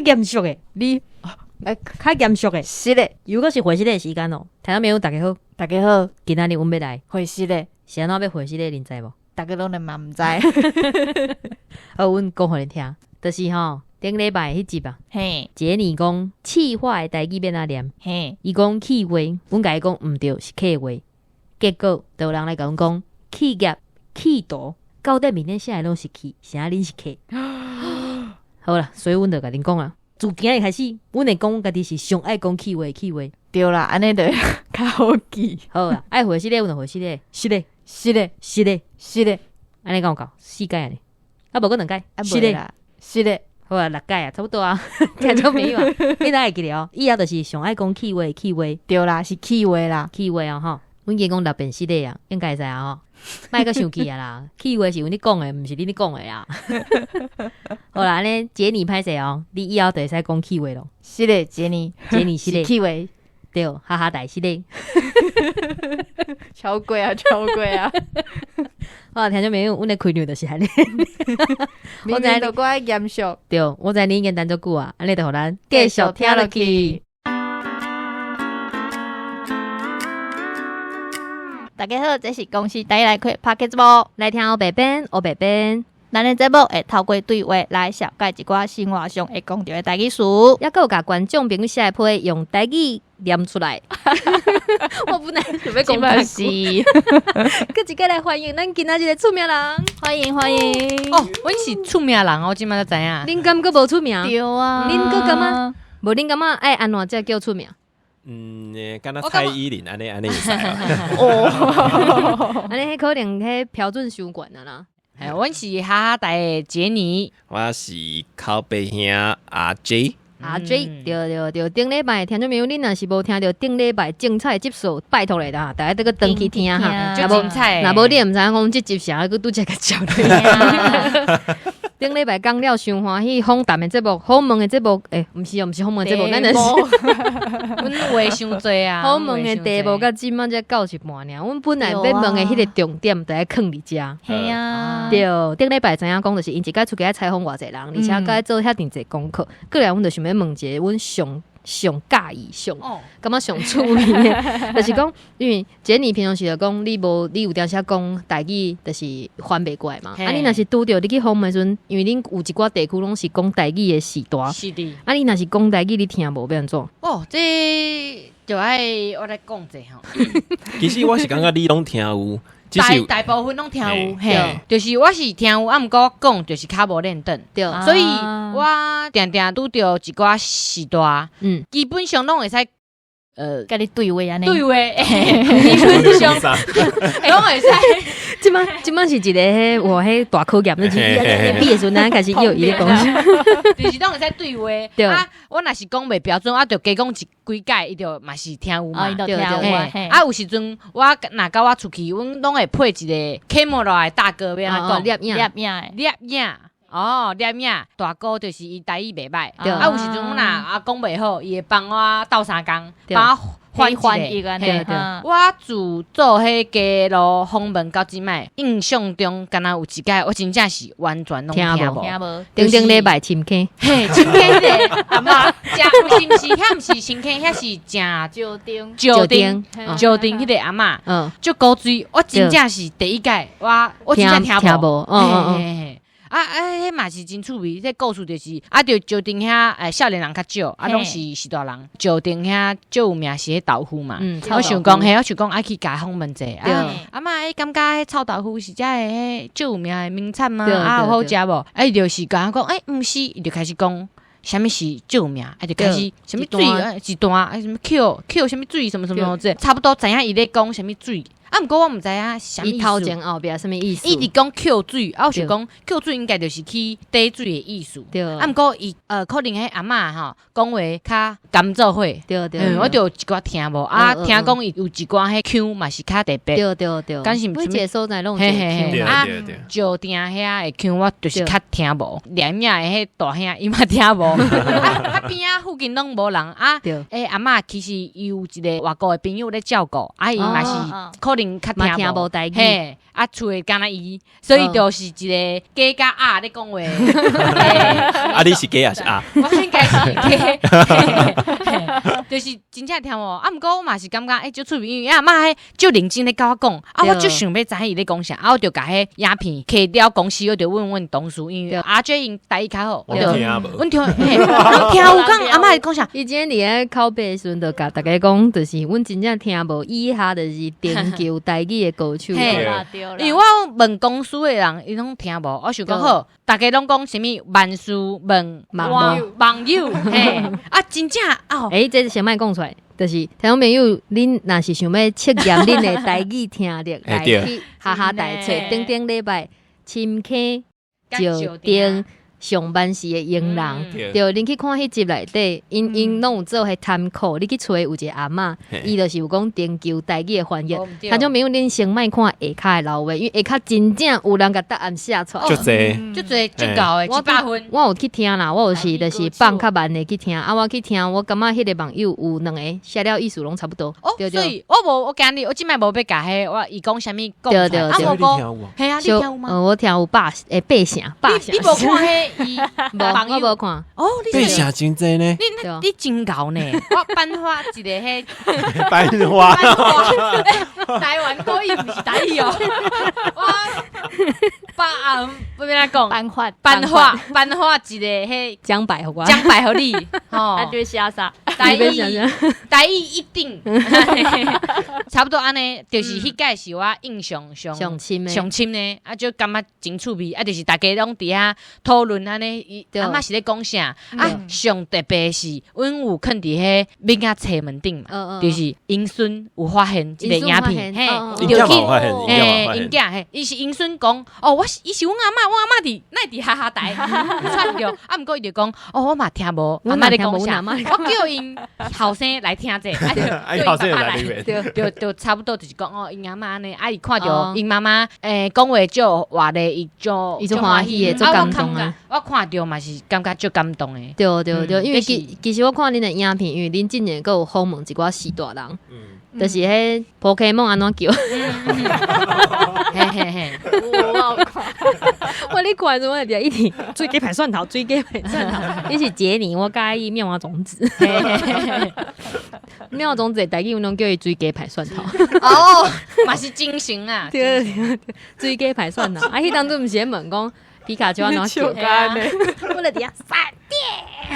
較嚴肅的，你較嚴肅的。是咧，如果是回事的時間哦，聽眾朋友大家好，大家好，今仔日阮欲來回事咧，是按怎欲回事咧？恁知無？逐家攏會嘛毋知，好，阮講予恁聽，就是吼，頂禮拜彼集啊，傑尼講氣話的台語欲按怎念？伊講氣話，阮共伊講毋對，是客話。結果就有人來共阮講企業、企圖，到底面頂寫的攏是氣，啥恁是客？好啦，所以阮就共恁講啊，自今日開始，阮會講阮家己是上愛講氣話的氣話。對啦，按呢就較好記。好啦，愛回事咧，阮就回事咧，是咧，是咧，是咧，是咧，按呢敢有夠？四擺按呢，啊無閣兩擺，啊是咧，無啦，是咧，好啊，六擺啊，差不多啊。聽眾朋友啊，你哪會記得哦？以後就是上愛講氣話的氣話。對啦，是氣話啦，氣話哦吼，阮已經講六遍是咧啊，應該會使啊吼，莫閣生氣啊啦。氣話是阮咧講的，毋是恁咧講的啊。好啦，按呢傑尼歹勢哦，你以後就會使講氣話咯。是咧，傑尼，傑尼是咧，氣話，對，哈哈大是咧，超過啊，超過啊！好，聽眾朋友，阮的開場就是按呢。明明就閣愛嚴肅，對，我知你已經等足久啊，按呢就予咱繼續聽落去。大家好，這是公視台語來開 Podcast 節目，來聽烏白變，烏白變。咱的節目會透過對話來紹介一寡生活上會講著的台語詞，猶閣有共觀眾朋友寫的批用台語念出來。我本來想欲講這是，閣一擺來歡迎咱今仔日的出名人，歡迎歡迎。哦，阮是出名人，我這擺才知影。恁敢閣無出名？對啊，恁閣感覺？無恁感覺愛按怎才叫出名？嗯，敢若蔡依林按呢按呢會使哦。按呢彼可能彼標準傷懸啊啦。嘿，阮是哈哈台的傑尼，我是口白兄阿 J，阿 J，對對對，頂禮拜聽眾朋友，恁若是無聽著頂禮拜精彩的集數，拜託咧啦，大家閣轉去聽哈，足精彩。若無你會毋知影講這集啥，閣拄才共接落。頂禮拜講了傷歡喜訪談的節目，訪問的節目，欸，毋是哦，毋是訪問的節目，咱就是阮話傷濟啊。訪問的題目到這擺才到一半爾，阮本來欲問的彼個重點，就愛囥佇遮。嘿啊，對，頂禮拜知影講，就是𪜶一擺出去愛採訪偌濟人，而且閣愛做遐爾濟功課，過來阮就想欲問一个阮上上佮意上感覺上趣味的，就是講，因為傑尼平常時就講，你無你有當時講台語，就是翻袂過來嘛。啊，你若是拄著你去訪問的時陣，因為恁有一寡地區攏是講台語的時代。是的。啊，你若是講台語，你聽無欲按怎？哦，這就愛我來講者吼。其實我是感覺你攏聽有。大大部分攏聽有，嘿，就是我是聽有，啊，毋過我講就是較無練轉，所以我定定拄著一寡時代，基本上攏會使，共你對話按呢，對話，基本上攏會使。這擺這擺是一个彼哇彼大考驗，就是比的時陣，咱開始伊伊咧講，就是攏會使對話。啊，我若是講袂標準，我就加講一幾擺，伊就嘛是聽有嘛。對對。啊，有時陣我若佮我出去，阮攏會配一個 camera 的大哥，欲按怎講？攝影，攝影，攝影。哦，攝影大哥就是伊台語袂歹。啊，有時陣阮若啊講袂好，伊會幫我鬥相共，幫我翻譯按呢。我自做彼街路訪問到這擺，印象中敢若有一擺，我真正是完全攏聽無。聽無。頂頂禮拜深坑，嘿，深坑彼个阿嬤，正是毋是？遐毋是深坑，遐是正石碇，石碇，石碇彼个阿嬤，足古錐，我真正是第一擺，我我真正聽無。啊啊！彼嘛是真趣味，這故事就是，啊，著石碇遐，少年人較少，啊，攏是序大人。石碇遐足有名是彼豆腐嘛，我想講，嘿，我想講愛去共訪問者。啊，阿嬤，你感覺彼臭豆腐是遮的彼足有名的名產嗎？啊，有好食無？啊，伊就是共我講，欸，毋是，伊就開始講，啥物是足有名，啊，就開始啥物水，啊，一段，啊，啥物抾抾啥物水，什麼什麼這，差不多知影伊咧講啥物水。啊，毋過我毋知影啥物意思。伊頭前後壁啥物意思？伊佇講抾水，啊，我想講抾水應該就是去綴水的意思。啊，毋過伊可能彼阿嬤吼講話較甘做伙。我就有一寡聽無，啊，聽講伊有一寡彼腔嘛是較特別。敢是每一个所在攏有一個腔。啊，石碇遐的腔我就是較聽無，攝影的彼大兄伊嘛聽無。啊，邊仔附近攏無人啊。欸，阿嬤其實伊有一个外國的朋友咧照顧，啊，伊嘛是可能。能較聽無台語，嘿，啊厝的敢若伊，所以就是一個雞佮鴨咧講話。啊，你是雞抑是鴨？我應該是雞，就是真正聽無。啊，毋過我嘛是感覺，欸，足趣味，因為阿嬤彼足認真咧佮我講，啊，我足想欲知影伊咧講啥，啊，我就共彼影片揢了公司，我就問阮同事，因為阿姐𪜶台語較好，我聽無，阮聽，嘿，聽有講阿嬤咧講啥？伊前佇咧口白的時陣，就共逐家講，就是阮真正聽無，以下就是拯救台語的歌手。因為我問公司的人，𪜶攏聽無，我想講好，逐家攏講啥物萬事問網友，嘿，啊，真正哦，欸，這先莫講出來，就是聽眾朋友，恁若是想欲測驗恁的台語聽力，來去哈哈台揣頂頂禮拜深坑石碇上班時的傭人，對，恁去看彼集內底，𪜶𪜶攏有做彼參考，你去揣有一個阿嬤，伊就是有講拯救台語的翻譯。聽眾朋友，恁先莫看下跤的老話，因為下跤真正有人共答案寫出來，足濟，足濟，足𠢕的，100分。我有去聽啦，我有是就是放較慢的去聽，啊，我去聽，我感覺彼個網友有兩個寫了意思攏差不多。哦，所以我無，我今日我這擺無欲共彼，我伊講啥物講出來，啊，無講，嘿啊，你聽有嗎？我聽有百欸八成，八成。你無看彼？無，我無看。哦，你八成真濟呢？你真𠢕呢？我頒發一个彼頒發。台灣國語毋是台語哦。我頒啊，欲按怎講？頒發，頒發，頒發一个彼獎牌予我，獎牌予你。吼，啊，就寫啥？台語，台語一定，差不多按呢，就是彼屆是我印象上上深的，上深的，啊，就感覺真趣味，啊，就是逐家攏佇遐討論按呢，伊阿嬤是咧講啥？啊，上特別是，阮有囥佇彼敏仔冊門頂嘛，就是𪜶孫有發現這個影片，嘿，就去，嘿，𪜶囝嘿，伊是𪜶孫講，哦，我是伊是阮阿嬤，阮阿嬤佇哪會佇哈哈台，串著，啊，毋過伊就講，哦，我嘛聽無阿嬤咧講啥，我叫𪜶後生來聽者，啊，就叫𪜶爸爸來，就就差不多就是講哦，𪜶阿嬤按呢，啊，伊看著𪜶媽媽，欸，講話足活咧，伊足伊足歡喜的，足感動啊！我看著嘛是感覺足感動的。對對對，因為其實我看恁的影片，因為恁之前閣有訪問一寡序大人，就是彼 Pokemon 按怎叫？嘿嘿嘿，我你看時我就一直水雞排蒜頭，水雞排蒜頭。你是傑尼，我佮意妙蛙種子。妙蛙種子的台語阮攏叫伊水雞排蒜頭。哦，嘛是精神啊！對對對，水雞排蒜頭。啊，彼當陣毋是咧問講皮卡丘按怎叫？我咧佇遐閃電，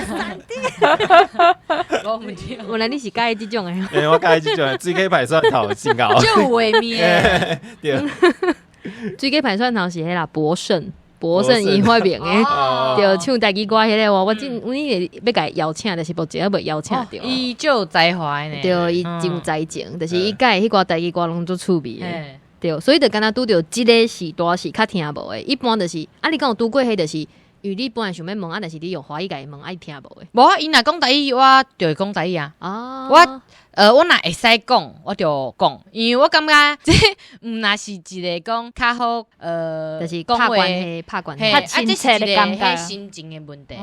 閃電。我毋知，原來你是佮意這種的。欸，我佮意這種的，水雞排蒜頭真𠢕。足有畫面。對。水雞排蒜頭是彼啦，博勝。博勝伊發明的，對，唱台語歌彼个我，我真，阮會欲共伊邀請，但是目前猶未邀請著。伊足有才華的呢，對，伊真有才情，就是伊改彼寡台語歌攏足趣味的，對，所以就敢若拄著這个時代是較聽無的，一般就是，啊，你敢有拄過彼就是，因為你本來想欲問，啊，但是你用華語共伊問，啊，伊聽無的。無啊，伊若講台語，我就會講台語啊。我。我若會使講，我就講，因為我感覺這毋若是一个講較好，就是講話拍關係，較親切的感覺，心情的問題。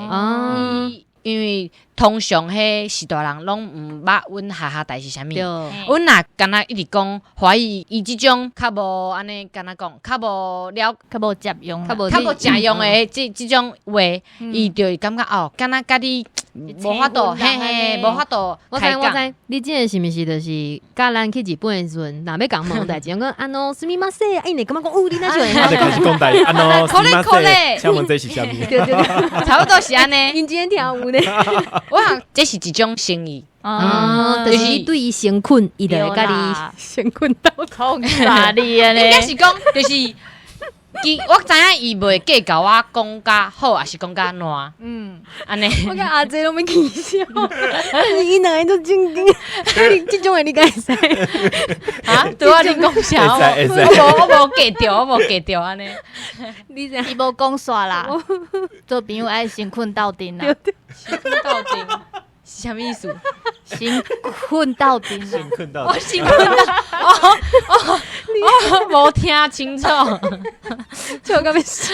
因為通常彼序大人攏毋捌阮哈哈台是啥物，阮若敢若一直講華語，伊這種較無按呢，敢若講較無了，較無接用，較無正用的這種話，伊就會感覺哦，敢若佮你。無法度，嘿嘿，無法度。我知我知，你這个是毋是就是佮咱去日本的時陣，若欲共問代誌，講あのすみません，𪜶會感覺講哦，你哪想會？啊，就開始講台語，あのすみません，請問這是啥物？對對對，差不多是按呢。𪜶真正聽有呢。我想這是一種誠意，就是對伊誠懇，伊就會佮你誠懇到底。啥你按呢？應該是講，就是。伊我知影伊袂計較我講較好，抑是講較爛。嗯，按呢。我共阿姐攏欲起笑，但是𪜶兩个足正經，這種的你敢會使？啊？對啊，你講啥？我無計著，我無計著按呢。你伊無講煞啦。做朋友愛誠懇鬥陣啦。誠懇鬥陣是啥物意思？先睏鬥陣，先睏鬥，我先睏鬥，哦哦哦，無聽清楚，笑甲欲死。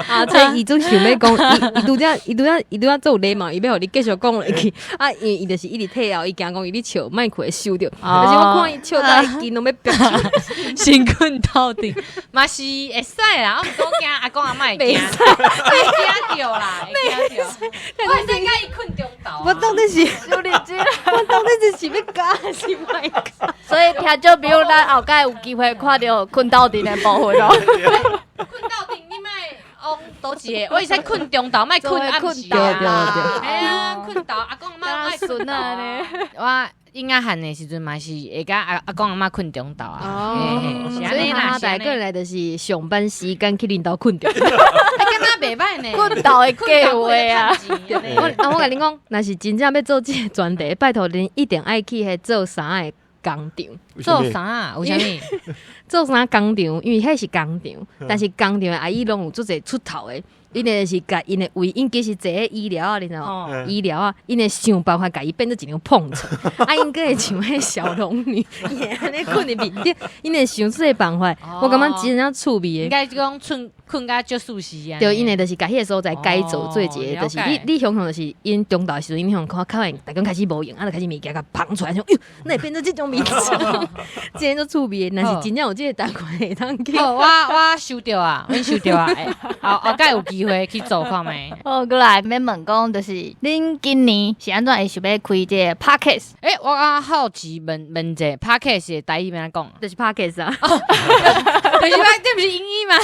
啊，所以伊總想欲講，伊伊拄才伊拄才伊拄才做有禮貌，伊欲予你繼續講落去。啊，伊伊就是一直退後，伊驚講伊咧笑，麥克會收著。但是我看伊笑到伊筋攏欲癟去。先睏鬥陣，嘛是會使啦。我毋過驚阿公阿嬤會驚，會驚著啦，會驚著。我會使共伊睏中晝。我到底是，我到底是欲共還是莫共？所以聽眾朋友，咱後蓋有機會看著睏鬥陣的部分哦。睏鬥陣，你莫往佗一个，我會使睏中晝，莫睏暗時對對對。嘿啊，睏晝，阿公阿嬤愛孫啊呢。我嬰仔漢的時陣嘛是會共阿公阿嬤睏中晝啊。所以哈哈大過來就是上班時間去恁兜睏著。感覺袂䆀呢？睏鬥的計劃啊！我我共恁講，若是真正欲做這个專題，拜託恁一定愛去彼做衫的工廠。做啥啊？為啥物？做衫工廠，因為彼是工廠，但是工廠的阿姨攏有足濟出頭的，𪜶就是共𪜶的位，𪜶其實坐咧醫療啊，你知無？醫療啊，𪜶會想辦法共伊變做一張膨床，啊，𪜶閣會像彼小龍女，伊會按呢睏佇面頂，𪜶會想出個辦法，我感覺真正趣味的。應該講睏睏甲足舒適啊。對，𪜶會就是共彼个所在改造做一个，就是你你想象就是𪜶中晝的時陣，𪜶向看看見逐工開始無閒，啊，就開始物件共捧出來，想喲，哪會變做這種物件？真正足趣味的，若是真正有這个單元會當去。好，我收著啊，阮收著啊，後後蓋有機會去做看覓。好，閣來欲問講，就是恁今年是按怎會想欲開這个 Podcast？欸，我較好奇問問者 Podcast 的台語欲按怎講？就是 Podcast 啊。就是這毋是英語嗎？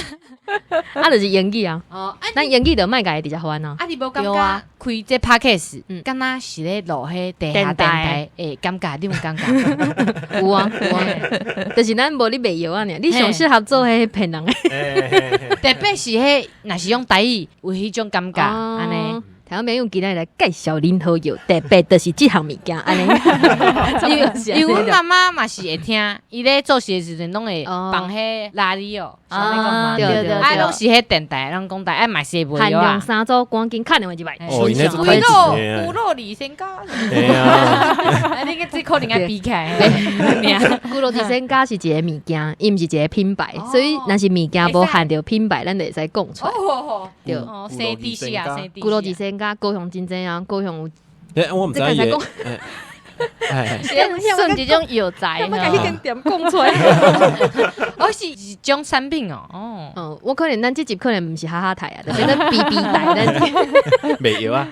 啊，就是英語啊。哦，咱英語就莫共伊直接翻啊。啊，你無感覺開這 Podcast，敢若是咧錄彼地下電台，會感覺你有感覺？有啊有啊，就是咱無咧賣藥啊爾，你上適合做彼騙人的。特別是彼，若是用台語，有彼種感覺，按呢。聽眾朋友今日來介紹恁好藥，特別就是這項物件，按呢。因為阮媽媽嘛是會聽，伊咧做事的時陣攏會放彼 radio，對對對，啊，攏是彼電台，攏講台，啊嘛是會賣藥啊。限量三組，趕緊敲電話入來。哦，古洛里先家。啊，你個這可能愛比起來。古洛里先家是一个物件，伊毋是一个品牌，所以若是物件無限著品牌，咱就會使講出來。對，生知識啊，古洛里先家高雄真濟啊，高雄有。欸，我毋知伊。算一種藥材，我共彼間店講出來。哦，是一種產品哦。哦，我可能咱這集可能毋是哈哈台啊，就是咱 B B 台，咱袂藥啊。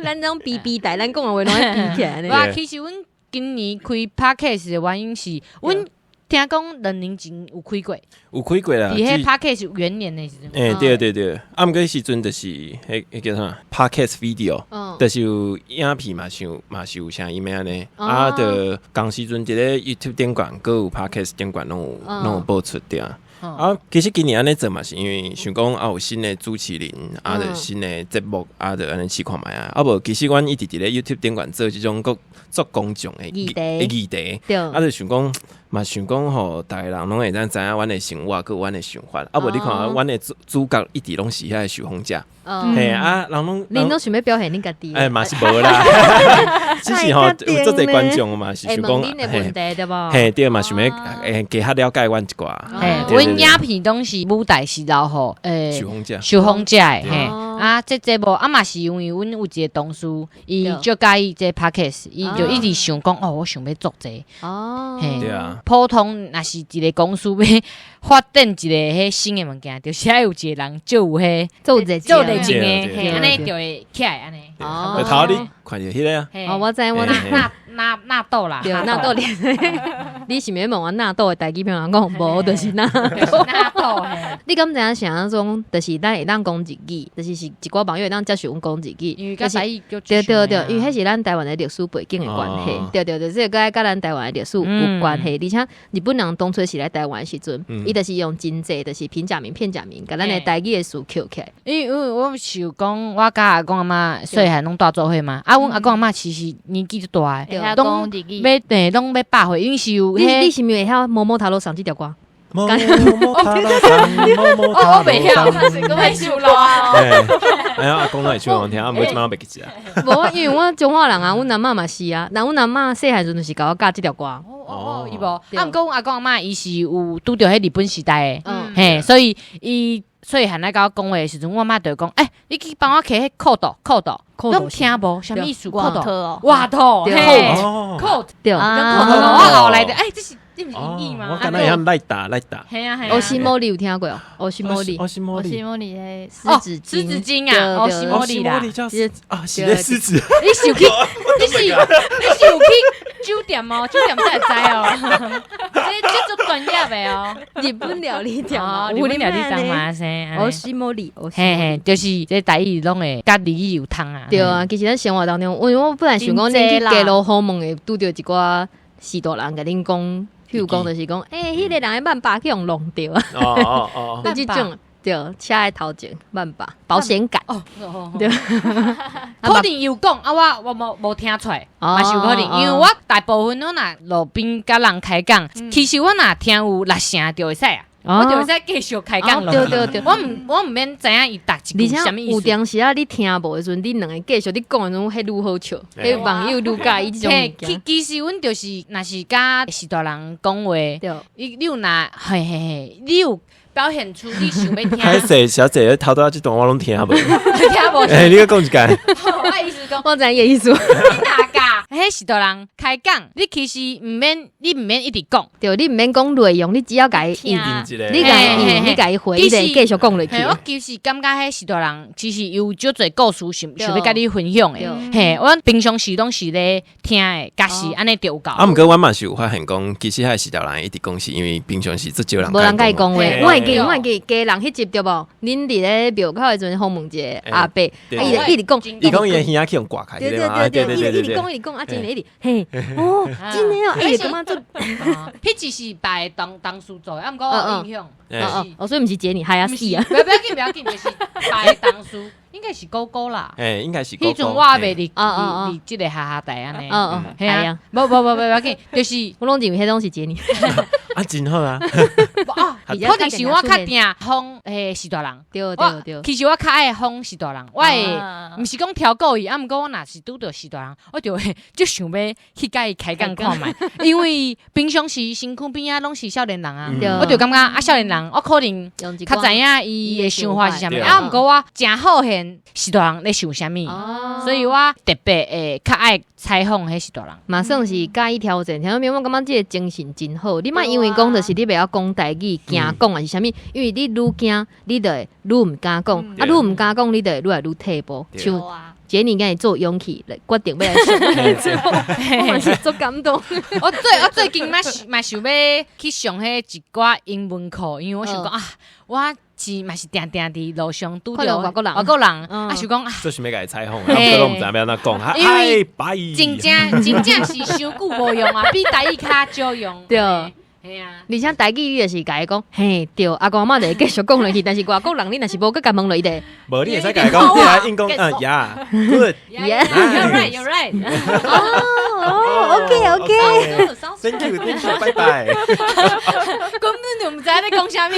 咱這種 B B 台，咱講的話攏愛比起來。哇，其實阮今年開 Podcast 的原因是，阮聽講2年前有開過，有開過啦。佇彼 Podcast 元年的時陣。欸，對對對，啊，毋過彼時陣就是彼彼叫啥 Podcast video，就是有影片嘛，是有嘛是有聲音的按呢。啊，就仝時陣佇咧 YouTube 頂懸，閣有 Podcast 頂懸攏有攏有播出對啊。啊，其實今年按呢做嘛，是因為想講啊有新的主持人，啊，就新的節目，啊，就按呢試看覓啊。啊無，其實阮一直佇咧 YouTube 頂懸做這種閣足公眾的議題，議題，啊，就想講嘛，想講吼，逐个人攏會當知影阮的生活，閣有阮的想法。啊無，你看阮的主角一直攏是遐个受訪者，嘿啊，人攏恁攏想欲表現恁家己？欸，嘛是無啦，只是吼有足濟觀眾嘛，是想講，問恁的問題對無？嘿，對嘛，想欲會加較了解阮一寡。嘿，阮影片攏是舞台是留予受訪者，受訪者的嘿。啊，這節目啊嘛是因為阮有一個同事，伊足佮意這 Podcast，伊就一直想講哦，我想欲做這個。哦，嘿，對啊。普通若是一個公司欲發展一個彼新的物件，就是愛有一個人足有彼做熱做熱情的，嘿，按呢就會起來按呢。哦，頭你看著彼個啊？哦，我知我納納納豆啦，對，納豆你是毋是問我納豆的台語片講無，就是納豆。納豆，你敢知影啥種？就是咱會當講日語，就是是一寡網友會當接受阮講日語。因為佮台語對對對，因為彼是咱台灣的歷史背景的關係。對對對，這個佮佮咱台灣的歷史有關係。而且日本人當初是來台灣的時陣，伊就是用真濟，就是平假名、片假名，共咱的台語的詞抾起來。因為我想講，我佮阿公阿嬤細漢攏蹛做伙嘛。啊，阮阿公阿嬤其實年紀足大的，攏欲對，攏欲百歲，𪜶是有。你是毋是會曉摸摸頭路上這條歌？摸摸塔羅山，摸摸塔我袂曉，羅山。我受落啊！哎呀，阿公攏會唱予阮聽，啊，毋過這擺我袂記得啊。無，因為我彰化人啊，阮阿嬤嘛是啊，但阮阿嬤細漢時陣就是共我教這條歌。哦，伊無，啊，毋過阮阿公阿嬤伊是有拄著彼日本時代的，嘿，所以伊細漢來共我講話的時陣，阮阿嬤就會講，欸，你去幫我摕彼褲肚，褲肚，攏聽無？啥物意思？褲肚，外套，嘿，褲，對，褲肚，我後來就，欸，這是。這毋是英語嗎？我敢若會曉來打來打。嘿啊嘿。歐西莫里有聽過哦？歐西莫里，歐西莫里，歐西莫里的濕紙濕紙巾啊，歐西莫里啦。啊，是咧濕紙。你是有去？你是有去酒店哦？酒店才會知哦。這足專業的哦。日本料理店，日本料理店嘛生。歐西莫里，嘿嘿，就是這台語攏會佮日語有通啊。對啊，其實咱生活當中，我本來想講，恁去街路訪問會拄著一寡序大人共恁講。譬如講，就是講，欸，彼個人的萬把去予弄著啊！哦哦哦，就這種對，車的頭前萬把保險桿哦，對，可能有講啊，我無聽出來，嘛是有可能，因為我大部分我若路邊佮人開講，其實我若聽有六成就會使啊。我就會使繼續開講落去。對對對，我毋免知影伊逐一句啥物意思。有當時啊，你聽無的時陣，你兩個繼續你講的陣，彼愈好笑，彼網友愈佮意這種物件。其實阮就是，若是佮序大人講話，你有若嘿嘿嘿，你有表現出你想欲聽。歹勢小姐，頭拄仔這段我攏聽無。聽無？欸，你閣講一擺。我意思講，我知影伊意思。你若共彼序大人開講，你其實毋免，你毋免一直講，對，你毋免講內容，你只要共伊應，你共伊應，你共伊回，伊就會繼續講落去。我其實感覺彼序大人其實有足濟故事想欲共你分享的。嘿，阮平常時攏是咧聽的，假是按呢就有夠。啊，毋過阮嘛是有發現講，其實彼序大人一直講是因為平常時足少人無人共伊講話。我會記，我會記，家人彼集對無？恁佇咧廟口的時陣訪問一個阿伯，伊一直講，伊講伊的耳仔去予割開，對對對對，一直講一直講，啊，真的一直，嘿，哦，真的哦，伊會感覺足，彼集是別个同事做的，啊，毋過我有印象，哦，所以毋是傑尼，係啊，是啊，不要緊，不要緊，就是別个同事，應該是哥哥啦，欸，應該是。彼陣我猶佇佇這個哈哈台按呢，嗯嗯，係啊，無無無無要緊，就是我攏認為彼攏是傑尼。啊，真好啊！啊，可能是我較定訪彼序大人，對對對。其實我較愛訪序大人，我會毋是講挑故意，啊，毋過我若是拄著序大人，我就會足想欲去共伊開講看覓，因為平常時身軀邊仔攏是少年人啊，我就感覺啊，少年人我可能較知影伊的想法是啥物，啊，毋過我誠好現序大人咧想啥物，所以我特別會較愛採訪彼序大人，嘛算是佮意挑戰。聽眾朋友，我感覺這個精神真好。你莫因為講就是你袂曉講台語，驚講還是啥物？因為你愈驚，你就會愈毋敢講。啊，愈毋敢講，你就會愈來愈退步。像傑尼今日做勇氣來決定欲來上，我嘛是足感動。我最近嘛想欲去上彼一寡英文課，因為我想講啊，我是嘛是定定佇路上拄著外國人，外國人啊想講啊，做想欲共伊採訪，啊，毋過攏毋知影欲按怎講。因為真真正是傷久無用啊，比台語較少用。對。嘿啊，而且台語你就是共伊講，嘿對，阿公阿嬤就會繼續講落去，但是外國人你若是無閣共問落伊就，無你會使共伊講，你來應講，嗯呀，good， yeah，you're right，you're right，哦，OK OK，thank you，thank you，拜拜。根本就毋知咧講啥物，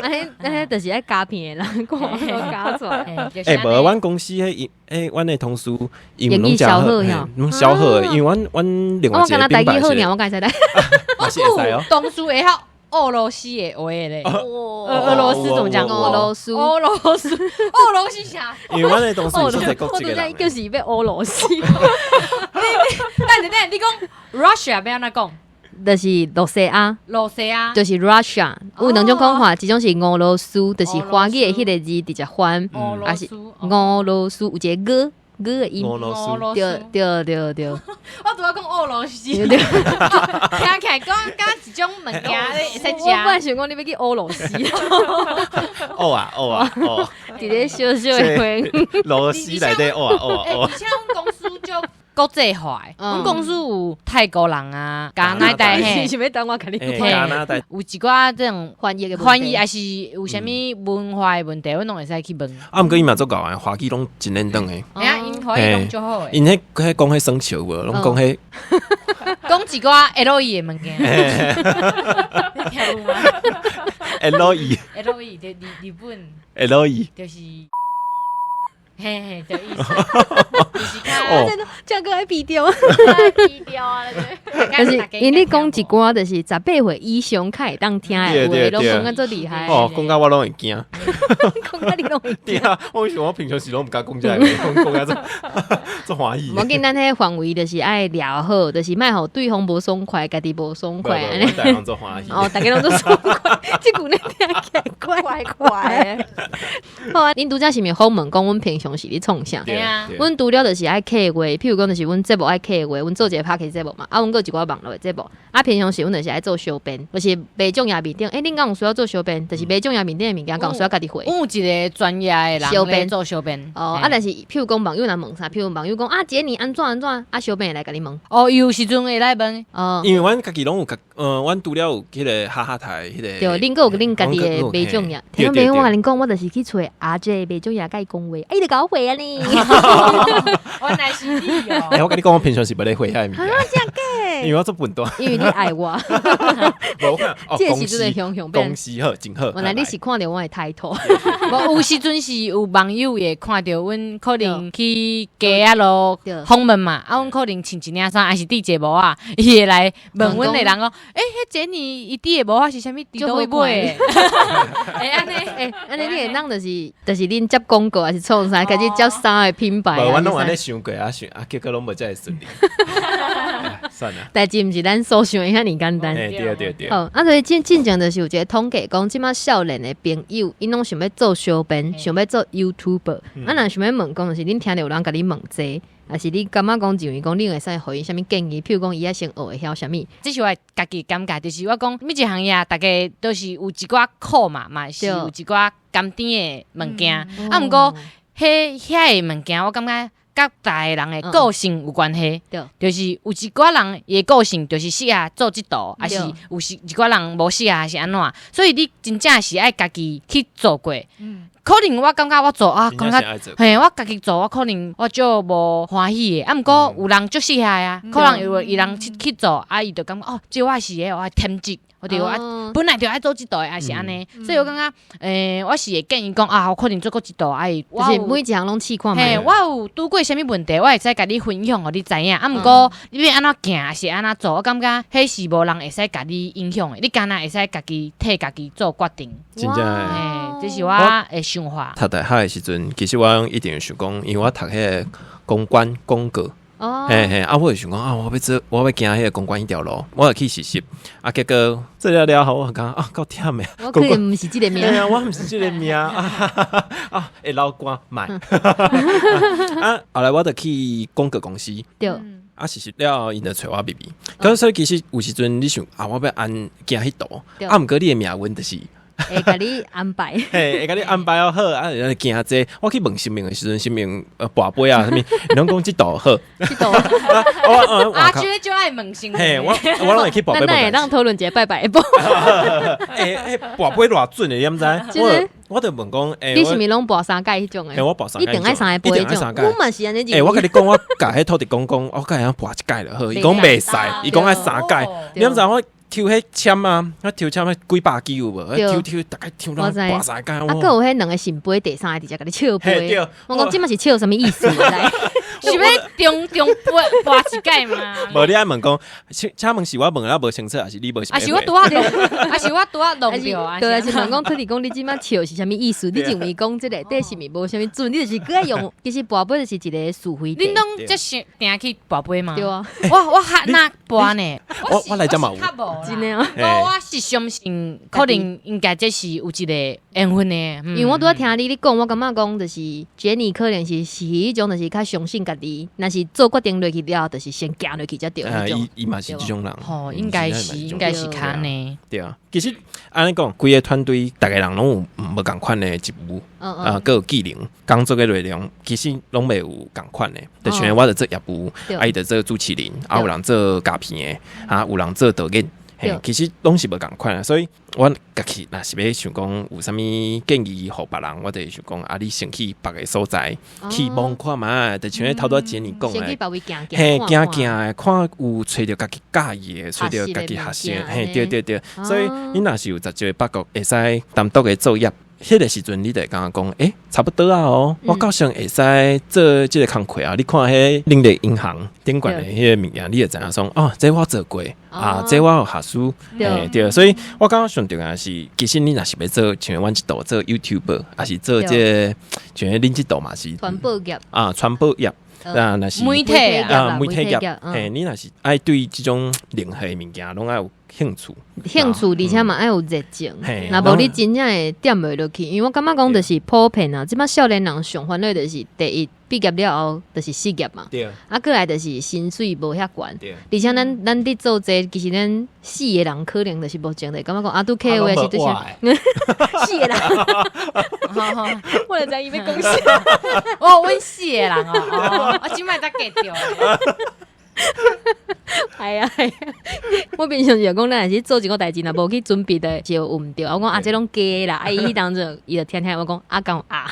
按呢就是愛加片的人講都加出來。欸，無，阮公司彼欸，阮的同事英文攏誠好，攏超好的，因為阮另外一個我敢若台語好爾，我敢會使來。我同事會曉俄羅斯的話咧，俄羅斯怎麼講？俄羅斯，俄羅斯，俄羅斯啥？因為阮的同事是國籍的人，就是欲俄羅斯。你等下，你講 Russia 欲按怎講？就是羅西亞，羅西亞就是 Russia。有兩種講法，一種是俄羅斯，就是華語的彼個字直接翻，抑是俄羅斯有一個俄俄的音，對對對對。我拄仔講俄羅斯，聽起來講敢一種物件會使食。我本來想講你欲去俄羅斯。哦啊哦啊哦！佇咧小小的花，羅斯內底哦啊哦啊哦！而且阮公司足國際化的，阮公司有泰國人啊，加拿大嘿，是欲等我共你講？加拿大有一寡這種翻譯的翻譯，抑是有啥物文化的問題，阮攏會使去問。啊，毋過伊嘛足𠢕的，華語攏真輪轉的。哎呀，𪜶 華語攏足好的。𪜶彼講彼耍笑無，攏講彼講一寡 L E 的物件。你聽有嗎？L E L E 就日日本 L E 就是。嘿嘿，就意思，就是哦，這個愛斃掉，愛斃掉啊！但是𪜶咧講一寡，就是18歲以上較會當聽的話，攏講甲足厲害。哦，講甲我攏會驚，講甲你攏會驚。啊，我想我平常時攏毋敢講這個，講講甲足足歡喜。無要緊，咱彼範圍就是愛聊好，就是莫予對方無爽快，家己無爽快。大家攏足歡喜。哦，大家攏足爽快，這句呢聽起來怪怪的。好啊，恁拄才是毋是訪問講阮平常時咧創啥？對啊，阮除了就是愛客話，譬如講就是阮節目愛客話，阮做一個 podcast 節目嘛，啊，阮閣有一寡網絡的節目。啊，平常時阮就是愛做小編，就是賣粽葉面頂，欸，恁敢有需要做小編？就是賣粽葉面頂的物件，敢有需要家己會？阮有一個專業的人小編做小編。哦，啊，但是譬如講網友若問啥，譬如網友講啊，姐你按怎按怎，啊，小編會來共你問。哦，有時陣會來問。哦，因為阮家己攏有家，阮除了有彼個哈哈台，彼個。對，恁閣有恁家己的賣粽葉。聽眾朋友，我共恁講，我就是去揣阿姐賣粽葉，共伊講話，欸，伊就共我回啊呢。原來是你哦。欸，我共你講，我平常時無咧回遐物件。啊，真假？因為我做笨蛋。因為你愛我。無看，這個時陣雄雄公司好，真好。原來你是看著我的抬頭。無，有時陣是有網友會看著阮，可能去街仔路訪問嘛，啊，阮可能穿一領衫，還是戴一個帽仔，伊會來問阮的人講，欸，彼傑尼伊戴的帽仔是啥物？佇佗位買的？欸，按呢，欸，按呢，你會當就是恁接廣告，還是創啥？開始接衫的品牌？無，阮攏按呢想過啊，想啊，結果攏無遮爾順利。算了，代誌毋是咱所想的遐爾簡單。欸，對對對。好，啊，所以進進前就是有一個統計講，這馬少年的朋友，𪜶攏想欲做小編，想欲做 YouTuber。啊，若想欲問講，就是恁聽著有人共你問這個，還是你感覺講認為講，你會使予𪜶啥物建議？譬如講，伊愛先學會曉啥物？這是我家己感覺，就是我講每一項業，大家都是有一寡苦嘛，嘛是有一寡甘甜的物件。啊，毋過，彼遐个物件，我感覺。佮逐个人的個性有關係，就是有一寡人伊的個性就是適合做這道，還是有時一寡人無適合，還是按怎？所以你真正是愛家己去做過。可能我感覺我做啊，感覺嘿，我家己做，我可能我就無歡喜的。啊，毋過有人足適合啊，可能有伊人去做，啊，伊就感覺哦，這我是的，我的天職。我對我本來就愛做這道的，還是按呢，所以我感覺，我是會建議講啊，我可能做過這道，哎，就是每一項攏試看覓。嘿，我有拄過啥物問題，我會使共你分享，予你知影。啊，毋過你欲按怎行，還是按怎做，我感覺彼是無人會使共你影響的，你干焦會使家己替家己做決定。真正的，這是我的想法。讀大學的時陣，其實我一定想講，因為我讀彼個公關廣告。嘿嘿，啊！我就想講啊，我欲做，我欲行彼個公關彼條路，我就去實習，啊，結果做了了後，我感覺啊，夠忝的。我可能毋是這個命。對啊，我毋是這個命啊！啊，會流汗莫。啊，後來我就去廣告公司。對。啊，實習了後，𪜶就揣我入去。可是所以其實有時陣你想啊，我欲按行彼途，啊，毋過你的命運就是。會共你安排，嘿，會共你安排好，啊，行這個，我去問神明的時陣，神明跋杯啊，啥物，攏講這道好，這道，阿娟就愛問神明，嘿，我攏會去跋杯。咱會當討論一下拜拜的無？欸，跋杯偌準的，你毋知？我就問講，你是毋是攏跋三改彼種的？我跋三改，一定愛三个杯彼種。我嘛是按呢。欸，我共你講，我共彼土地公講，我敢會曉跋一改就好，伊講袂使，伊講愛三改。你毋知我？抽彼籤啊，我抽籤彼幾百支有無？抽抽大概抽到跋三改。啊，閣有彼兩個聖杯，第三個直接共你笑杯。我講這馬是笑啥物意思？是欲中中跋跋一改嗎？無你愛問講，請問是我問了無清楚，還是你無？還是我拄仔弄？還是我拄仔弄著？對，是問講土地公，你這馬笑是啥物意思？你認為講這個底是毋是無啥物準？你就是閣愛用，其實跋杯就是一個是非題。恁攏這是定去跋杯嗎？對啊，我較若跋呢？我來遮嘛有。真的啊！我是相信，可能應該這是有一個緣分的。因為我拄仔聽你咧講，我感覺講就是傑尼可能是彼種，就是較相信家己，若是做決定落去了，就是先行落去才對。伊伊嘛是這種人。吼，應該是應該是較按呢。對啊，其實按呢講，規个團隊逐个人攏有無仝款的職務，啊，閣有技能，工作的內容其實攏袂有仝款的。就像我就做業務，啊，伊就做主持人，啊，有人做咖片的，啊，有人做導演。嘿，其實攏是無仝款啊，所以阮家己若是欲想講有啥物建議予別人，我就會想講啊，你先去別个所在去摸看覓，就像彼頭拄仔傑尼講的，嘿，行行的，看有揣著家己佮意的，揣著家己合適的，嘿，對對對，所以你若是有十一個北國會使單獨的作業。彼个時陣，你就會感覺講，欸，差不多啊哦，我夠像會使做這个工課啊。你看彼人力銀行頂懸的彼个物件，你就知影說，哦，這我做過啊，這我有學術，欸，對。所以我感覺上重要是，其實你若是欲做，像阮這道做 YouTuber，抑是做這個，像恁這道嘛是傳播業啊，傳播業啊，若是媒體啊，媒體業，嘿，你若是愛對這種任何物件攏愛有興趣，興趣，而且嘛愛有熱情。若無你真正會踮袂落去，因為我感覺講就是普遍啊。這擺少年人上煩惱就是第一畢業了後就是失業嘛，啊，過來就是薪水無遐懸。而且咱佇做這個，其實咱四個人可能就是無情的，感覺講啊，拄客戶是就是四個人，我就知伊欲講啥。哦，阮四個人哦，我這擺才 get 著。係啊係啊，我平常時講咱若是做一個代誌，若無去準備的就有毋對。我講啊，這攏假啦，啊伊彼當陣伊就聽聽我講啊，敢有啊？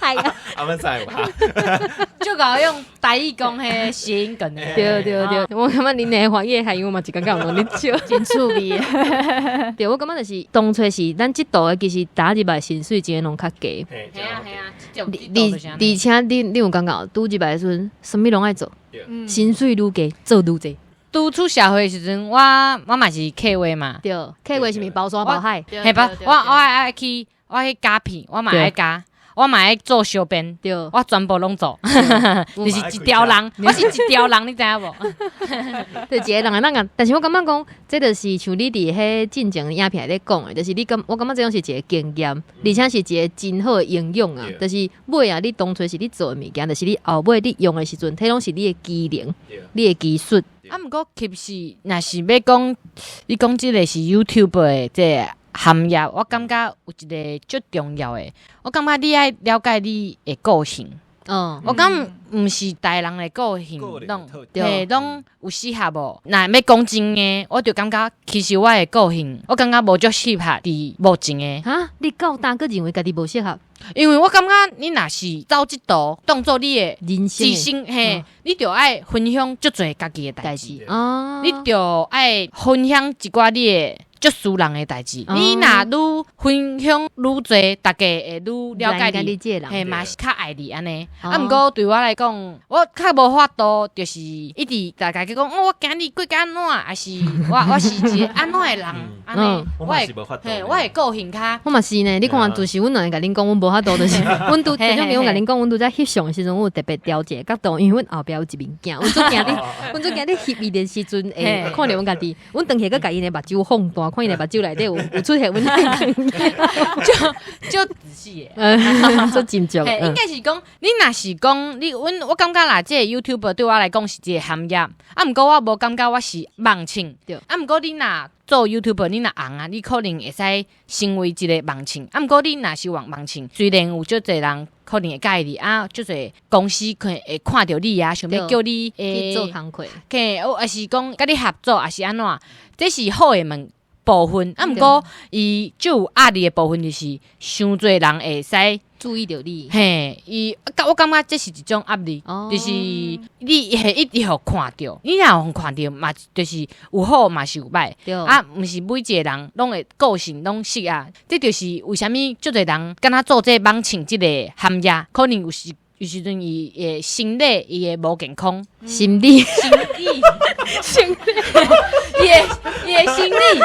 係啊，阿們在有就搞用台語講彼諧音梗的。對對對，我感覺恁的華語還有嘛，一工工攏咧笑，真趣味。對，我感覺就是當初是咱這度的，其實踏入來薪水真的攏較低。係啊係啊，而且你有感覺拄入來的時陣，啥物攏愛做，薪水愈低做愈濟。拄出社會的時陣，我嘛是客戶嘛。對，客戶是毋是包山包海？嘿吧，我愛去，我愛去加片，我嘛愛加。我嘛愛做小編，我全部攏做，就是一條人，我是一條人，你知影無？對，一個人會當但是我感覺講，這就是像你佇彼進前影片咧講的，就是你感，我感覺這種是一個經驗，而且是一個真好的應用啊。就是尾啊，你當初是你做的物件，就是你後尾你用的時陣，彼攏是你的技能，你的技術。啊，毋過其實若是欲講，你講這個是 YouTube 的這個行業，我感覺有一個足重要的，我感覺你愛了解你的個性。我感覺毋是逐个人的個性攏嘿攏有適合無？若欲講真的，我就感覺其實我的個性，我感覺無足適合佇目前的。哈，你到今閣認為家己無適合？因為我感覺你若是走這途，當做你的人生，嘿，你著愛分享足濟家己的代誌，你著愛分享一寡你的足私人的代誌。你若愈分享愈濟，大家會愈了解你，嘿，嘛是較愛你按呢。啊，毋過對我來講，我較無法度，就是一直大家講，我今日過甲按怎，抑是我是一個按怎的人，按呢，我的嘿，我的個性較，我嘛是呢。你看，就是阮兩个共恁講，阮無法度，就是阮拄這種我共恁講，阮拄才翕相的時陣，阮有特別調一个角度，因為阮後壁有一面鏡，阮足驚你，阮足驚你翕伊的時陣會看著阮家己，阮轉去閣共𪜶的目睭放大，看𪜶的目睭內底有出現阮就仔細的，足斟酌。應該是講，你若是講你，阮我感覺啦，這個 YouTuber 對我來講是一個行業，啊，毋過我無感覺我是網唱，啊，毋過你若做 YouTuber，你若紅啊，你可能會使成為一個網唱，啊，毋過你若是網唱，雖然有足濟人可能會佮意你，啊，足濟公司可能會看著你啊，想欲叫你去做工課，嘿，抑是講佮你合作，抑是按怎，這是好的物部分，啊，毋過伊就有壓力的部分，就是傷濟人會使注意著你，嘿，伊，我感覺這是一種壓力，就是你會一直予看著，你若予看著嘛，就是有好嘛是有歹，啊，毋是每一個人攏會個性攏適合，這就是為啥物足濟人敢若做這個網唱這個行業，可能有時有時陣伊的心理伊會無健康，心理，心理，心理，伊的心理，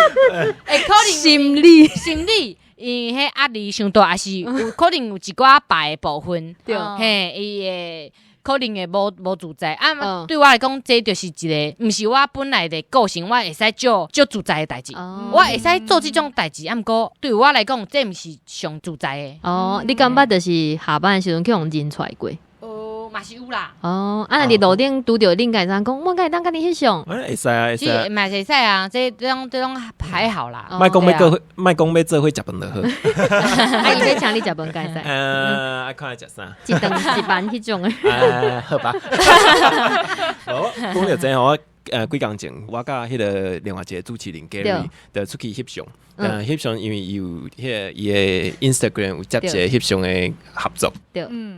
會可能心理，心理。因彼壓力傷大，抑是有可能有一寡歹的部分，嘿，伊會可能會無自在。啊，對我來講，這就是一個，毋是我本來的個性，我會使做足自在的代誌，我會使做這種代誌。啊，毋過對我來講，這毋是上自在的。哦，你感覺就是下班的時陣去予人認出來過？嘛是有啦。哦，啊，若佇路頂拄著恁，敢會當講，我敢會當佮你翕相？會使啊，會使。嘛是會使啊，這種還好啦。莫講欲過，莫講欲做伙食飯就好。啊，伊欲請你食飯，敢會使？愛看愛食啥？一頓一盤彼種的。好吧。好，講著這吼。幾工前，我佮彼個另外一個主持人 Gary 就出去翕相，翕相因為伊有彼個伊的 Instagram 有接一個翕相的合作，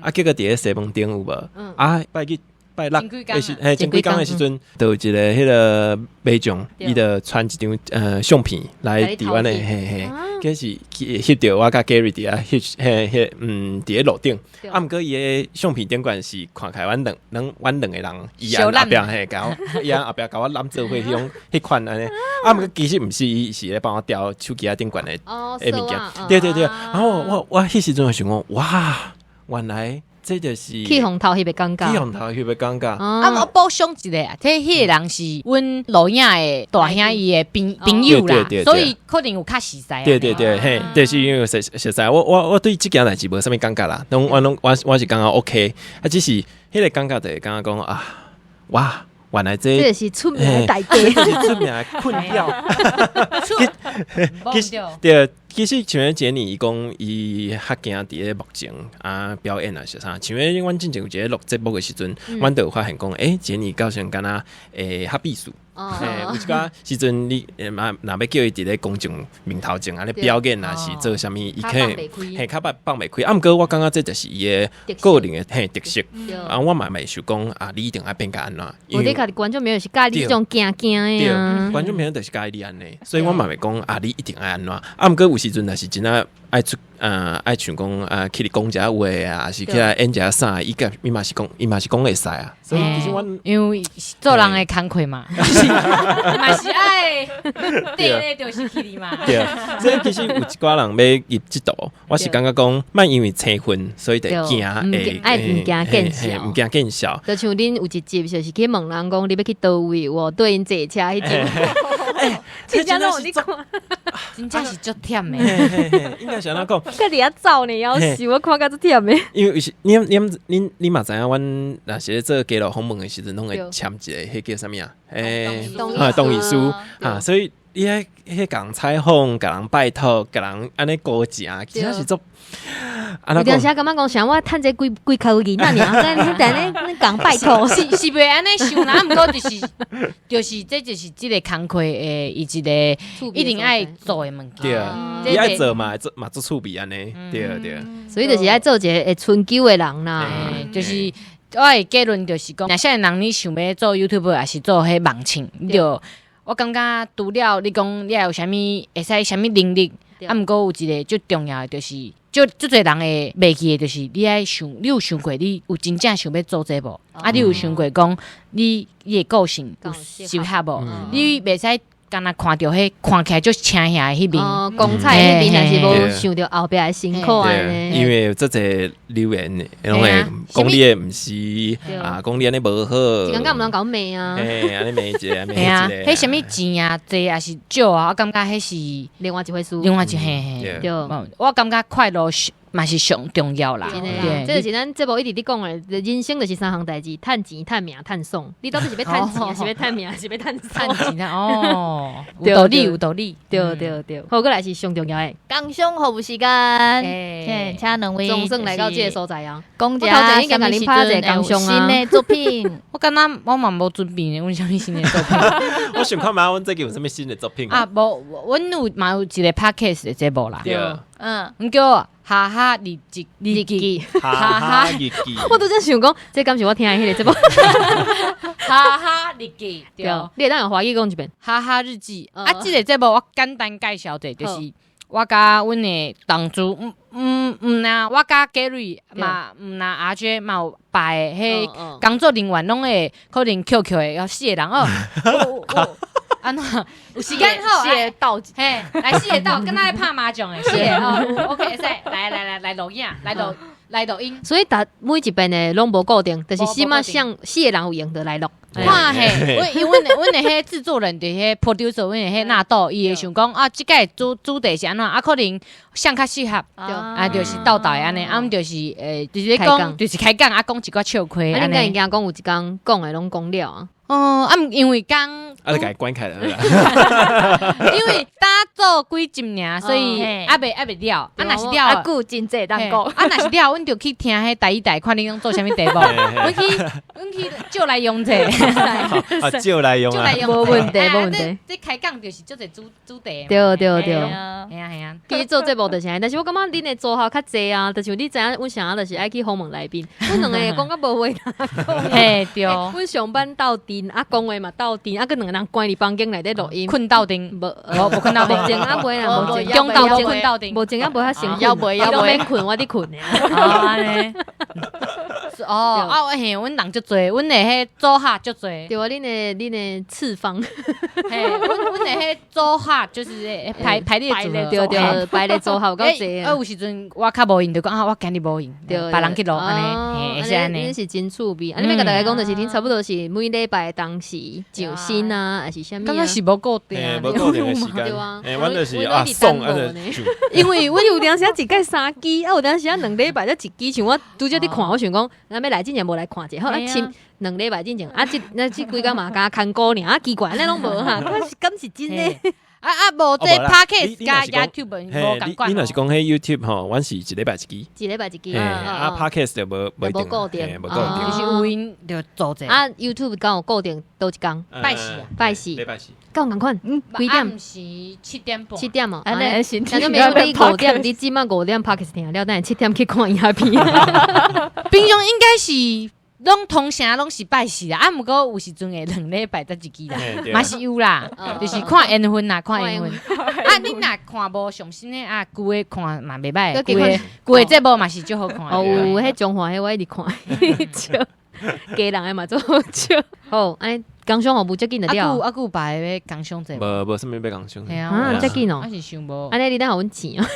啊，結果佇咧西門町有無？啊，拜去拜六的時，嘿，前幾工的時陣，就有一個彼個民眾，伊就傳一張相片來佇阮的，嘿嘿，彼是翕著我佮 Gary 佇遐翕，嘿嘿，佇咧路頂，啊，毋過伊的相片頂懸是看起來阮兩個人，伊按後壁嘿，共我，伊按後壁共我攬做伙彼種彼款按呢，啊，毋過其實毋是，伊是咧幫我調手機仔頂懸的的物件，對對對，然後我彼時陣就想講，哇，原來。這就是去予偷翕的感覺，去予偷翕的感覺。啊，我補充一下，這彼個人是阮錄影的大兄伊的朋友啦，所以可能有較熟似。對對對，嘿，就是因為熟熟似，我對這件代誌無啥物感覺啦，攏我攏我是感覺 OK，啊，只是彼個感覺就會感覺講啊，哇，原來這這是出名的代誌，這是出名的困擾。其實對。其實像傑尼伊講，伊較驚佇咧幕前啊表演啊是啥？像阮進前有一个錄節目的時陣，阮就有發現講，欸，傑尼好像敢若會較避暑，有一寡時陣你若若欲叫伊佇咧公眾面頭前按呢表演啊，是做啥物，伊可能嘿較放袂開。啊，毋過我感覺這就是伊的個人的嘿特色。啊，我嘛袂想講啊，你一定愛變甲按怎？我咧家己觀眾朋友是佮意你這種驚驚的啊。觀眾朋友就是佮意你按呢，所以我嘛袂講啊，你一定愛按怎？啊，毋過有時陣若是真正愛出愛像講啊，起來講一下話啊，是起來演一下啥，伊個伊嘛是講，伊嘛是講會使啊。所以其實阮因為做人的工課嘛，嘛是愛對，就是起來嘛。對，所以其實有一寡人欲入這途，我是感覺講，莫因為生份，所以就驚會愛毋驚見笑，毋驚見笑。就像恁有一集就是去問人講，你欲去佗位，我對𪜶坐車彼集。真正攏有咧看，真正是足忝的。應該是按怎講？佮佇遐走呢，夭壽，我看甲足忝的。因為是你你你你嘛知影，阮若是咧做街路訪問的時陣，攏會簽一個彼叫啥物啊？欸，同意書啊，所以你愛彼共人採訪，共人拜託，共人按呢估錢，其實是足。有當時感覺講，像我趁這幾幾箍銀仔爾，咱咱咧咧共拜託，是是袂按呢想啦，毋過就是就是這就是這個工課的伊一個一定愛做的物件。對，伊愛做嘛，做嘛足趣味按呢，對對。所以就是愛做一個會春秋的人啦，就是我的結論就是講，若啥人你想欲做 YouTuber 抑是做彼網唱，你就我感覺除了你講你愛有啥物會使啥物能力，啊，毋過有一個最重要的就是。足足濟人會袂記的，就是你愛想，你有想過你有真正想欲做這無？啊，你有想過講你你的個性有適合無？你袂使干焦看著彼看起來足請遐的彼面，光彩彼面，但是無想著後壁的辛苦按呢。因為有足濟留言，攏會講你的毋是啊，講你按呢無好。一工敢毋通共罵啊？嘿，按呢罵一个，罵一个。彼啥物錢啊，濟抑是少啊？我感覺彼是另外一回事。另外一嘿嘿。對。我感覺快樂是嘛是上重要啦。對，這就是咱節目一直佇講的，人生就是三項代誌：趁錢、趁名、趁爽。你到底是欲趁錢，抑是欲趁名，抑是欲趁趁錢啊？哦，有道理，有道理。對對對。好，閣來是上重要的。工商服務時間，嘿，請兩位總算來到這个所在啊。講一下啥物時陣有新的作品？我感覺我嘛無準備呢，阮啥物新的作品？我想看覓，阮最近有啥物新的作品啊？無，阮有嘛有一個 podcast 的節目啦。對，嗯，叫哈哈日記日記，哈哈日記。我拄才想講，這敢是我聽的彼個節目？哈哈日記，對，你會當用華語講一遍。哈哈日記啊，這個節目我簡單介紹者，就是我佮阮的同事，毋毋毋若我佮 Gary 嘛，毋若阿 J 嘛有別的彼工作人員攏會可能抾抾的，有四個人哦。按怎有時間好，四個鬥，嘿，來四個鬥，敢若咧拍麻將的，四個哦，OK，會使，來來來來錄影，來錄來錄音。所以逐每一遍的攏無固定，就是起碼像四個人有閒就來錄。看嘿，阮因為阮的阮的彼製作人就是彼 producer，阮的彼納豆，伊會想講啊，這擺主題是按怎，啊可能啥較適合，啊就是鬥鬥的按呢，啊阮就是就是咧講，就是開講啊，講一寡笑話。啊，恁敢會驚講有一工講的攏講了啊？哦，啊，因為剛啊，你共伊關起來啦。因為打做幾集爾，所以猶未猶未了。啊，若是了，啊，久真濟當講。啊，若是了，阮就去聽彼台語台，看恁攏做啥物題目。阮去阮去借來用者。啊，借來用啊。無問題，無問題。這開講就是足濟主主題。對對對。係啊係啊。其實做節目就是按呢，但是我感覺恁的組合較濟啊，就是你知影，阮啥就是愛去訪問來賓，阮兩个講甲無話通講。嘿對。阮上班鬥陣，啊講話嘛鬥陣，啊閣兩个人關佇房間內底錄音，睏鬥陣，無無睏鬥陣，目前猶未啦，目前中晝無睏鬥陣，目前猶無遐辛苦，猶未猶未伊攏免睏，我佇睏爾。哦按呢。哦啊嘿，阮人足濟，阮的彼組合足濟。對啊，恁的恁的次方。嘿，阮阮的彼組合就是排排列組合，對對，排列組合有夠濟。啊，有時陣我較無閒，就講啊，我今日無閒，別人去錄按呢，會使按呢。恁是真趣味。啊，你欲共大家講，就是恁差不多是每禮拜當時上新啊，還是啥物啊？感覺是無固定，無固定的時間。對啊，阮就是啊，爽啊，就。因為阮有當時啊一擺三支，啊有當時啊兩禮拜才一支，像我拄則佇看，我想講，咱欲來之前無來看者，好啊，簽兩禮拜之前，啊，這那這幾工嘛敢牽鼓爾，啊奇怪，按呢攏無哈，敢是真的？啊啊，無這 Podcast 佮 YouTube 無仝款。你若是講彼 YouTube 吼，阮是一禮拜一支，一禮拜一支。啊，Podcast 就無無固定，無固定，就是有閒就做者。啊，YouTube 敢有固定佗一工？拜四啊，拜四，禮拜四。敢有仝款？幾點？暗時七點半。七點哦。按呢是。聽眾朋友，你五點，你這擺五點 Podcast 聽了，等下七點去看影片。平常應該是。攏通常攏是拜四啦，啊，毋過有時陣會兩禮拜才一支啦，嘛是有啦，就是看緣分啦，看緣分。啊，你若看無上新的啊，舊的看嘛袂歹，舊的舊的節目嘛是足好看。哦，有彼中華彼我一直看，笑，家人的嘛足好笑。好，按呢工商服務遮緊就了。啊，閣有別个欲工商者無無啥物欲工商。啊，遮緊哦。我是想無。按呢你等予阮錢哦。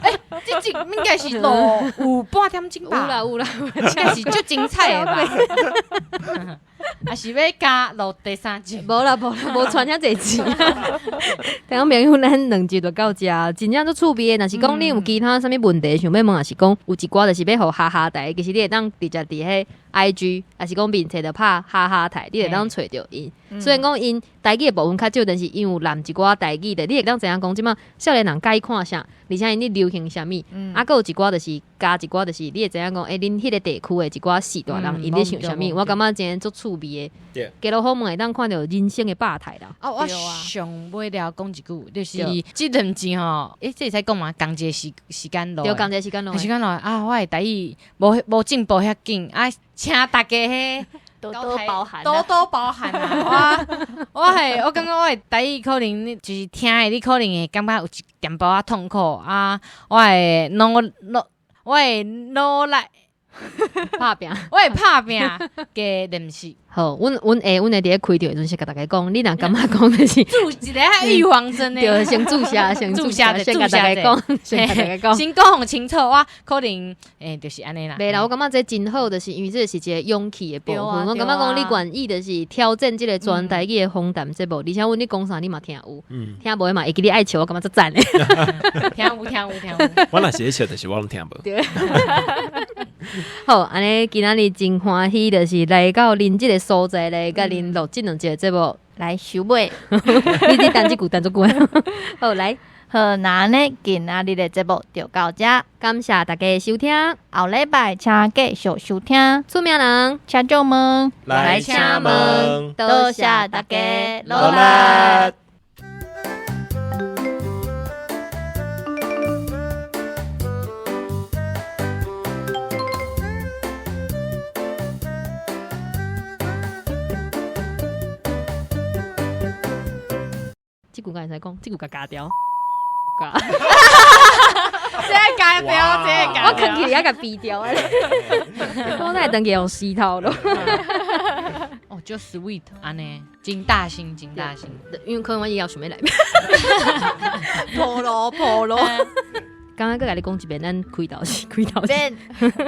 欸，這集應該是錄有半點鐘吧？有啦有啦，應該是足精彩的吧？啊是欲加錄第三集？無啦無啦，無揣遐濟錢。聽眾朋友，咱兩集就到遮，真正足趣味的。若是講你有其他啥物問題想欲問，抑是講有一寡就是欲予哈哈台，其實你會當直接佇彼 IG，抑是講面冊就拍哈哈台，你會當揣著𪜶。雖然講𪜶台語的部分較少，但是𪜶有攬一寡台語的，你會當知影講這擺少年人佮意看啥，而且𪜶咧流行啥物。啊，閣有一寡就是加一寡，就是你會知影講，欸，恁彼个地區的一寡序大人𪜶咧想啥物。我感覺真足趣味的。街路訪問會當看著人生的百態啦。啊，我上尾了講一句，就是這兩集吼，欸，這會使講嗎？仝一个時時間錄，對，仝一個時間錄，時間錄啊！我的台語無無進步遐緊啊，請大家彼多多包涵，多多包涵啊！我我係我感覺我的台語可能就是聽的，你可能會感覺有一淡薄仔痛苦啊！我會努努，我會努力拍拚，我會拍拚加練習。好，阮阮會阮會佇咧開場的時陣先共大家講，你若感覺講的是注一个預防針的，對，先注射，先注射，先共大家講，先共大家講，先講予清楚，我可能欸就是按呢啦。袂啦，我感覺這真好，就是因為這是一個勇氣的部分。我感覺講你願意就是挑戰這個全台語的訪談節目，而且阮咧講啥你嘛聽有，聽無的嘛會記你愛笑，我感覺足讚的。聽有聽有聽有。我若是咧笑，就是我攏聽無。對。好，按呢今仔日真歡喜，就是來到恁這個所在來共恁錄這兩集節目來收尾。你你等這句等足久。好，來，好，那按呢今仔日的節目就到這，感謝大家收聽，後禮拜請繼續收聽。出名人，請眾問，來請問，多謝大家，努力。這句敢會使講，這句共加掉。這個加掉，這個加我囥起來共嗶掉。我哪會轉去予死頭囉。哦，就 sweet 按呢，真大聲，真大聲。因為可能我以後想欲來。破囉破囉。剛剛閣共你講一遍，咱開頭是開頭。免，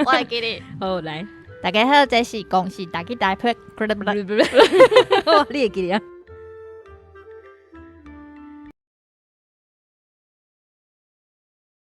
我會記得。好，來。大家好，這是公視台語台配。你會記得啊？